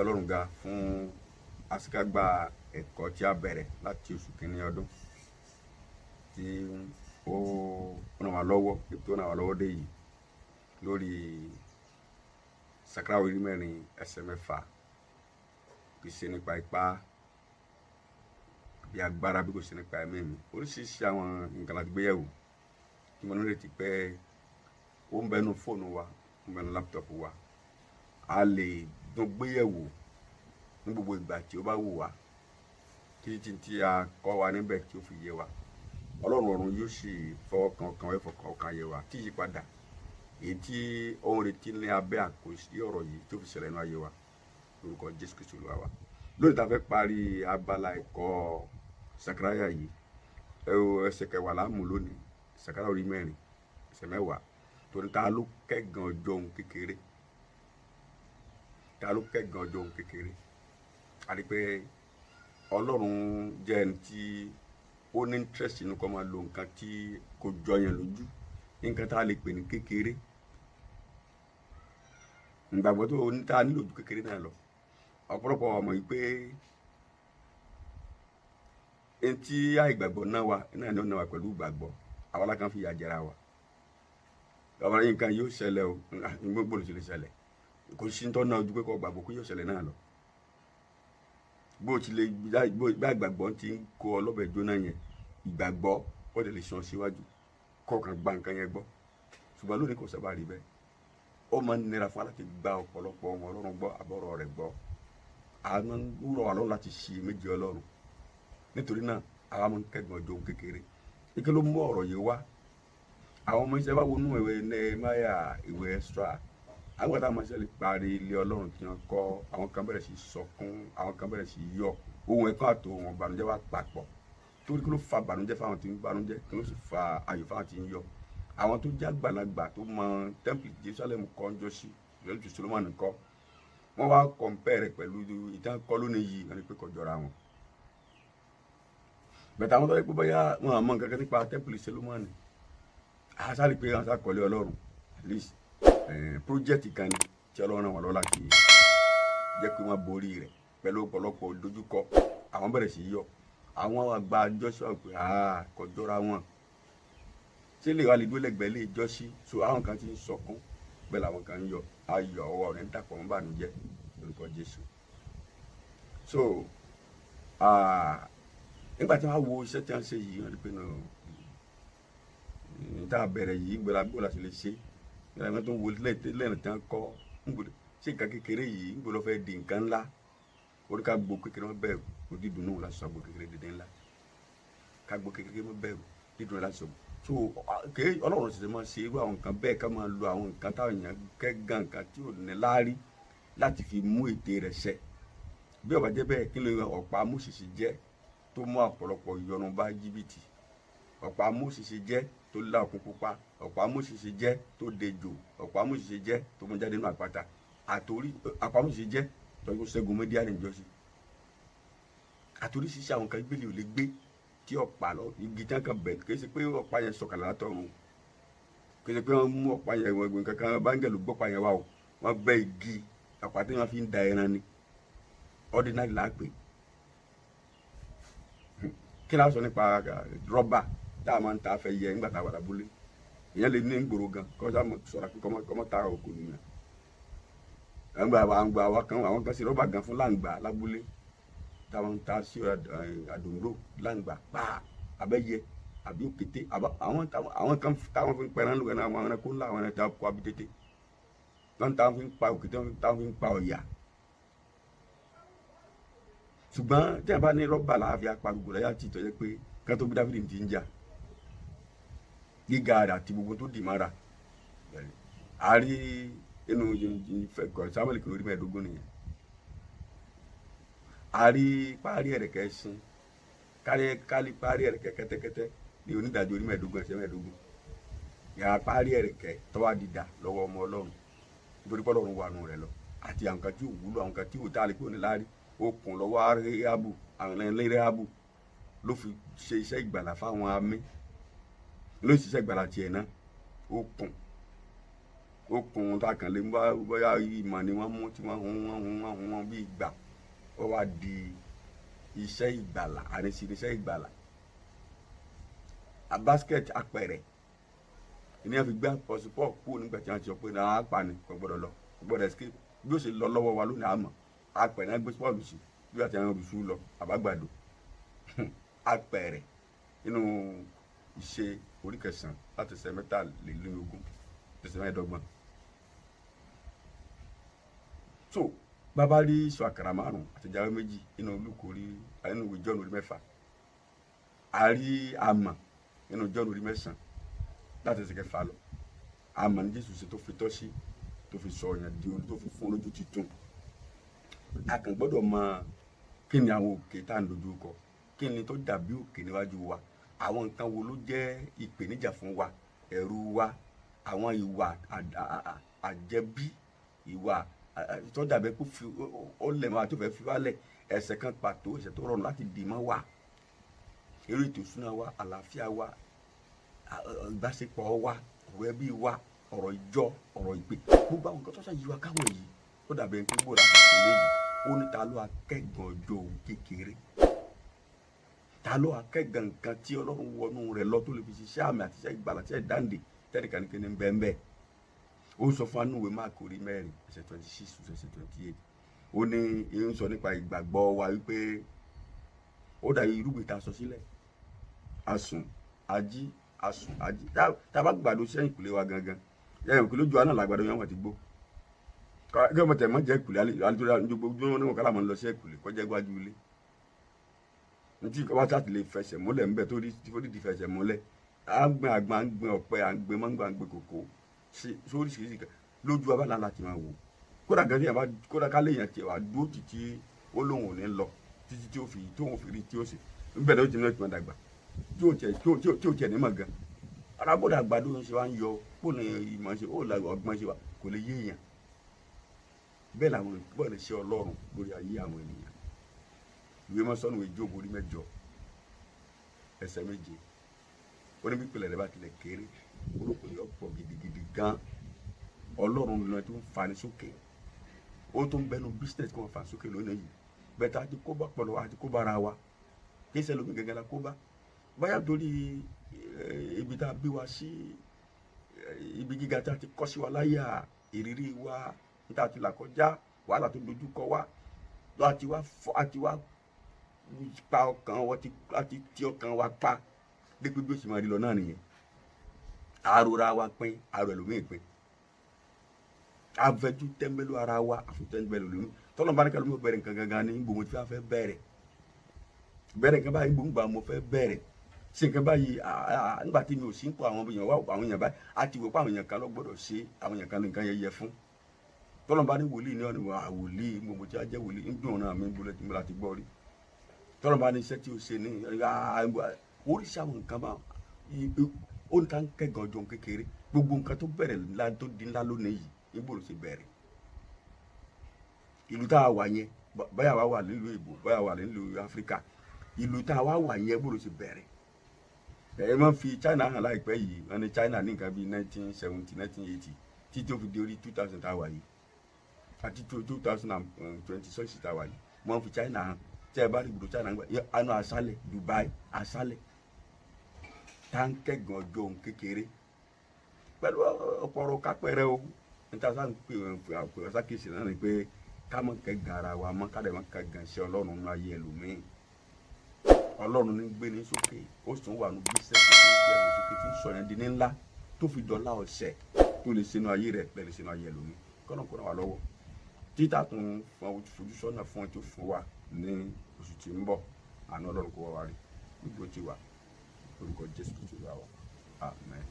Ọlọ́run ga fún àṣekágbá ẹ̀kọ́ tí a bẹ̀rẹ̀ láti oṣù kìíní ọdún tí ó ràn wá lọ́wọ́, tó ràn wá lọ́wọ́ dé yìí lórí Sákáráyà orí 4 ẹsẹ̀ 6. Kì í ṣe nípa ipá bí agbára, bí kò ṣe nípa ẹ̀mí mi. Oríṣiríṣi àwọn nǹkan láti gbé yẹ̀wò tí mo nírètí pé ó ń bẹnu fóònù wa, ó ń bẹnu laptop wa, a lè tún gbé yẹ̀wò ní gbogbo ìgbà tí ó bá wù wá, títí tí a kọ́ wa níbẹ̀ tí ó fi yé wa. Ọlọ́run ọ̀run yóò sì fọwọ́ kan ọkàn wa, fọkàn ọkàn yé wa, tí ìyípadà èyí tí ó ń retí ní abẹ́ àkóso ọ̀rọ̀ yìí tó fi ṣẹlẹ̀ nínú ayé wa, lórúkọ Jésù Kristu Olúwa wa. Lónìí tá a fẹ́ parí abala ẹ̀kọ́ Sakaraya yìí, ẹsẹ̀ 10 la mú lónìí. Sakaraya orí 4 ẹsẹ̀ 10, torí ta ló kẹ́gàn ọjọ́ ohun kékeré? Ta ló kẹ́gàn ọjọ́ ohun kékeré? A rí pé Ọlọ́run jẹ́ ẹni tí ó ní interest nínú kó máa lo nǹkan tí kò jọ yẹn lójú, nǹkan tá a lè pè ní kékeré. Ìgbàgbọ́ tó ní tá a nílò ju kékeré náà lọ. Ọ̀pọ̀lọpọ̀ ọmọ yìí pé ẹni tí àìgbàgbọ́ náà wà náà ni ó náà wà pẹ̀lú ìgbàgbọ́. Àwọn alákan fi yà jẹra wa. Ọmọ yìí, nǹkan yóò ṣẹlẹ̀ o, gbogbo ló ti lè ṣẹlẹ̀. Kò sí ní tọ́ náà ojú pé kò gbàgbọ́ kó yóò ṣẹlẹ̀ náà lọ. Bó ti lè bá ìgbàgbọ́ ti ń kó ọlọ́bẹ̀ jóná yẹn, ìgbàgbọ́ ó lè sàn síwájú kọ̀ọ̀kan gba nǹkan yẹn gbọ́. Ṣùgbọ́n lónìí, kò sábà rí bẹ́ẹ̀. Ó máa ń nira fún wa láti gba ọ̀pọ̀lọpọ̀ ọmọ Ọlọ́run gbọ́, àbọ̀rọ̀ rẹ̀ gbọ́. A máa ń rọ̀ wá lọ́rùn láti ṣe méjì Ọlọ́run. Nítorí náà, àwa máa ń kẹ́gàn ọjọ́ ohun kékeré. Ike ló mú ọ̀rọ̀ yìí wá. Àwọn ọmọ iṣẹ́ bá wọnú ìwé Nehemiah, ìwé Ezra, àwọn àtàwọn ọmọ iṣẹ́ lè parí ilé Ọlọ́run tí wọ́n kọ́. Àwọn kan bẹ̀rẹ̀ sí sọkún, àwọn kan bẹ̀rẹ̀ sí yọ̀. Ohun ẹ̀kọ́ àti ohun ìbànújẹ́ wá papọ̀. Torí kí ló fa ìbànújẹ́ fáwọn tí ń bànújẹ́? Kí ló sì fa ayọ̀ fáwọn tí ń yọ̀? Àwọn tó jẹ́ àgbàlagbà tó mọ tẹ́ḿpìlì Jerusalem kọ́ ń jọ sí ìlú Solomoni kọ́, wọ́n wá compare pẹ̀lú ìtàn kọ́ lónìí yìí, wọ́n ní pé kò jọra wọn. Bẹ̀tẹ̀ àwọn tó yẹ pé bóyá wọn àmọ́ nǹkan kan nípa tẹ́ḿpìlì Solomoni, a sáré pé wọn sá kọ́lé Ọlọ́run, at least project kan ni tí Ọlọ́run ràn wọ́n lọ́wọ́ láti jẹ́ pé wọ́n borí rẹ̀ pẹ̀lú ọ̀pọ̀lọpọ̀ dojúkọ. Àwọn bẹ̀rẹ̀ sí yọ̀. Àwọn àgbà Joshua pé kò jọra wọn, ṣé lè wá lè dúró lẹ́gbẹ̀ẹ́ lè jọ́sí? So àwọn kan ti ń sọkún, bẹ́ẹ̀ làwọn kan ń yọ̀. Ayọ̀ ọwọ́ rẹ̀ ń dàpọ̀ mọ́ bànújẹ́, lórúkọ Jésù. So nígbà tí wọ́n wo iṣẹ́ tí wọ́n ṣe yìí, wọ́n rí pé náà ní tá a bẹ̀rẹ̀ yìí, gbọ́dọ̀ gbọ́dọ̀ láti lè ṣe nígbà tí wọ́n tó ń wo lẹ́yìn tí wọ́n kọ́ ṣé nǹkan kékeré yìí ń gbọ́dọ̀ fẹ́ di nǹkan ńlá. Orí ká gbó kékeré wọn bẹ̀rù, dídùn náà láti sọ àgbo kékeré dédé ńlá. Ká gbó kékeré wọn bẹ̀rù, dídùn láti sọ. So ké Ọlọ́run sì máa ṣe irú àwọn nǹkan bẹ́ẹ̀, ká máa lo àwọn nǹkan táwọn èèyàn kẹ́gàn, nǹkan tí ò ní láárí, láti fi mú ète rẹ̀ ṣẹ. Bí ó bá jẹ́ bẹ́ẹ̀, kí ló ọ̀pá Mósè jẹ́ tó mú ọ̀pọ̀lọpọ̀ ìyọnu bá Íjíbítì? Ọ̀pá Mósè jẹ́ tó lá Òkun Pupa. Ọ̀pá Mósè jẹ́ tó dejò. Ọ̀pá Mósè jẹ́ tó mú jáde nínú àpáta. Àtòrí ọ̀pá Mósè jẹ́ tó ṣẹ́gun Mídíánì níjọ́sí. Àtòrí ṣíṣe àwọn kan gbélé ò lè gbé tí ọ̀pá lọ igi tí wọ́n kàn bẹ̀. Kì í ṣe pé ọ̀pá yẹn sọ̀kalẹ̀ látọ̀run, kì í ṣe pé wọ́n mú ọ̀pá yẹn wọ́n kankan báńgẹ̀lì gbọ́pá yẹn wá o. Wọ́n bẹ́ igi ọ̀pá tí wọ́n fi ń da ẹran ni, ordinary là á pè. Kí la sọ nípa rọ́bà tá a máa ń ta fẹ́ yẹ nígbà tá a wà lábúlé? Ìyẹn lè ní gbòòrò gan kọ́ sá sọ̀rọ̀ pé kọ́mọ ta òkò nìyẹn. Àgbà àwọn kan, àwọn kan sí rọ́bà gan fún láǹgbà lábúlé táwọn ń ta sí àdòǹdó láǹgbà pa abẹ́yẹ àbí òkété. Àwọn kan táwọn fi ń pẹran lóko náà, àwọn ẹranko ńlá, àwọn ẹranko kó abitété wọn, táwọn fi ń pa òkété, táwọn fi ń pa ọ̀yà. Ṣùgbọ́n tí a bá ní rọ́bà láàfin apariwo láyà tí ìtọ́jẹ́ pé ká tó bí Dáfídì ti ń jà, gíga rẹ̀ àti gbogbo tó dì mára a rí inú Samuel kìíní orí 15 nìyẹn. A rí párí ẹ̀rẹ̀kẹ́ sin kárí kálí, párí ẹ̀rẹ̀kẹ́ kẹ́tẹ́kẹ́tẹ́ ní Onídàájọ́ orí 15 ẹsẹ̀ 15. Yàrá párí ẹ̀rẹ̀kẹ́ tọ́wá dìdà lọ́wọ́ ọmọ Ọlọ́run, nítorí pé Ọlọ́run wà nù rẹ̀ lọ, àti àwọn kan tí ò wúlò, àwọn kan tí ò tá a lè pè ní láárí. Okùn lọ́wọ́ Réhábù, àwọn Réhábù ló fi ṣe iṣẹ́ ìgbàlà fáwọn amí, ló ṣiṣẹ́ ìgbàlà tiẹ̀ náà. Okùn Okùn tá a kàn lè mú bóyá ìmọ̀ ni wọ́n mú tí wọ́n hun wọ́n hun wọ́n hun wọ́n bí ìgbà ó wá di iṣẹ́ ìgbàlà, àrísí iṣẹ́ ìgbàlà. A basket, apẹ̀rẹ̀ ìní wọn fi gbé Apostle Paul kúrò nígbà tí wọ́n ti sọ pé náà á pa ni, kò gbọ́dọ̀ lọ, kò gbọ́dọ̀ escape. Bí ó ṣe lọ lọ́wọ́ wa lónìí, àmọ́ apẹ̀rẹ̀ náà gbé Paul sí bí wọ́n ti ń rùsù lọ àbágbàdo apẹ̀rẹ̀ nínú Ìṣe orí 9 láti ẹsẹ̀ 23 ẹsẹ̀ 25. So bàbá rí sọ àkàrà 5 àti ẹja 2 nínú Lúùkù orí, nínú ìwé John orí 6. A rí àmà nínú John orí 9 láti ẹsẹ̀ 6 lọ. Àmà ní Jésù ṣe tó fi tọ́ sí, tó fi sọ ọ̀yàn di olú, tó fi fún lójú titun. A kàn gbọ́dọ̀ mọ kí ni àwọn òkè tá à ń dojú kọ, kí ni tó dàbí òkè níwájú wa, àwọn nǹkan wo ló jẹ́ ìpèníjà fún wa, ẹ̀rù wa, àwọn ìwà àjẹbí, ìwà tó dàbí pé ó lẹ̀ mọ́ àti ó fẹ́ fi wálẹ̀, ẹ̀ṣẹ̀ kan pàtó, ẹ̀ṣẹ̀ tó rọrùn láti dì mọ́ wa, eré ètò ìṣúná wa, àlàáfíà wa, ìbáṣepọ̀ wa, ọ̀rọ̀ ẹbí wa, ọ̀rọ̀ ìjọ, ọ̀rọ̀ ìpè, gbogbo àwọn nǹkan tó ṣàyí wa káwọn yìí ó dàbí ẹni pé gbọ́dọ̀ láti ṣe léyìí. Ó ní ta ló akẹ́gàn ọjọ́ òun kékeré, ta ló akẹ́gàn nǹkan tí Ọlọ́run wọnú rẹ̀ lọ tó lè fi ṣiṣẹ́ àmì àti iṣẹ́ ìgbàlà, iṣẹ́ ìdáǹdè tẹ́nìkan ní kíni bẹ́ẹ̀. Ó sọ fún anúwe Máàkì orí 4 ẹsẹ̀ 26 ẹsẹ̀ 28. Ó ní ń sọ nípa ìgbàgbọ́ wa wípé ó dàbí irúgbìn tá a sọ sílẹ̀, a sùn a jí, a sùn a jí. Tá a bá gbàdo sẹ́yìn ìkùlé wa gangan, ẹ̀yìn ìkùlé ojú wa náà làgbàdo yẹn wọ́n ti gbó. Kí ọmọ tẹ̀ mọ́ jẹ́ ìkùlé alẹ́ gbogbo wọn kálá máa ń lọ sí ìkùlé kọjá iwájú ilé ntí wọ́n sá ti lè fẹsẹ̀ múlẹ̀ ńbẹ tó rí di fẹsẹ̀ múlẹ̀. À ń gbin àgbọn, à ń gbin ọ̀pẹ, à ń gbin mọ́ngò, à ń gbin kòkó sóríṣiríṣi kan lójú abala láti máa wò. Kódà gan tíyẹn bá kódà ká léèyàn tiẹ̀ wá dúró títí ó lóun ò ní lọ títí tí ó fi tóun fi rí tí ó sì ńbẹ ló ti ní ìtumọ̀ dàgbà tí ó tiẹ̀ ní mọ̀ gan arábọ̀dà àgbàdo ń ṣe wá ń yọ kó ní ìmọ̀ ṣe ó la ọgbọ́n ṣe wá kò lè yé èèyàn. Bẹ́ẹ̀ làwọn bọ́ọ̀ lè ṣe Ọlọ́run lórí ayé àwọn ènìyàn. Ìwé mọ́sọ́nù, ìwé Jóòbù orí 8 ẹsẹ̀ 7, ó ní pípìlẹ̀ rẹ̀ bá tilẹ̀ kéré, orúkọ yóò pọ̀ gidigidi gan. Ọlọ́run ló tó ń fani sókè. Ó tó ń bẹnu business kó wọn fà sókè lónìí yìí bẹ́ẹ̀ tá a ti kó bá pọ̀lọ́, àti kó bára wa kí ẹsẹ̀ lómi gẹ́gẹ́ la kó bá báyà torí ibi tá a bí wa sí, ibi gíga tá a ti kọ́ sí wa láyà, ìrírí wa níta ti là kọjá, wàhálà tó dojú kọ wa, àti wá fọ, àti wá pa ọkàn wa, àti tí ọkàn wa pa dípé bí ó sì máa rí lọ náà nìyẹn. Àròra wa pín, àrò ẹlòmíì pín, àfẹjú tẹ́ḿbẹ́lú ara wa, àfi tẹ́ḿbẹ́lú ẹlòmíì. Tọ́lọ́ bá ní kálọ́ mi bẹ̀rẹ̀ nǹkan gangan ní gbogbo tí wọ́n fẹ́ bẹ̀rẹ̀ bẹ̀rẹ̀ nǹkan báyìí, gbogbo mo fẹ́ bẹ̀rẹ̀ ṣe nǹkan báyìí. Nígbà tí mi ò sí ń kó àwọn èèyàn wá, àwọn èèyàn báyìí a ti wò pé àwọn èèyàn kan ló gbọ́dọ̀ ṣe, àwọn èèyàn kan ní nǹkan yẹn yẹ fún. Tọ́lọ́ bá ní wòlíì ní ọ̀nà wòlíì gbogbo tí a jẹ́ wòlíì ń dùn náà mi ń bolẹ̀ tí mo láti gbọ́ rí. Tọ́lọ́ bá ní iṣẹ́ tí o ṣe ní oríṣi àwọn nǹkan bá ó ń ta ń kẹ́gàn ọjọ́ kékeré, gbogbo nǹkan tó bẹ̀rẹ̀ ńlá tó di ńlá lónìí yìí, níbo ló ṣe bẹ̀rẹ̀? Ìlú tá a wà yẹn, báyà wà wà nílùú èbó, báyà wà nílùú Áfíríkà, ìlú tá a wà wà yẹn, bó ló ṣe bẹ̀rẹ̀? Ẹ máa fi China hàn láìpẹ́ yìí. Wọ́n ní China ní nǹkan bíi 1970, 1980 títí ó fi di orí 2000 tá a wà yìí àti 2026 tá a wà yìí. Wọ́n fi China hàn. Tí ẹ bá rí ibùdó China gbà àánú aṣálẹ̀ Dubai, aṣálẹ̀ táǹkẹ̀gàn ọjọ́ òun kékeré pẹ̀lú ọ̀pọ̀ ọ̀rọ̀ kápẹ́rẹ́ o. Níta sáà ń pè pè ọ̀sákèsì náà ni pé ká mọ̀ kẹ́gàn ara wa mọ́, ká dẹ̀ mọ̀ kẹ́gàn iṣẹ́ Ọlọ́run nínú ayé ẹlòmíì. Ọlọ́run ní gbé ní sókè, ó sì tún wà ní business tó ń gbé ẹ̀rù sókè tí ń sọ yẹn di ní ńlá tó fi dọ́là ọ̀sẹ̀ tó lè sínú ayé rẹ̀ bẹ́ẹ̀ lè sínú ayé ẹlòmíì. Kọ́nà kó ràn wá lọ́wọ́ títà tún fojú sọ́nà fún ẹ tó fún wa ní oṣù tí ń bọ̀. Àánú Ọlọ́run kó wá wá rí gbogbo tí wà orúkọ Jésù Kristu wà wá. Amen.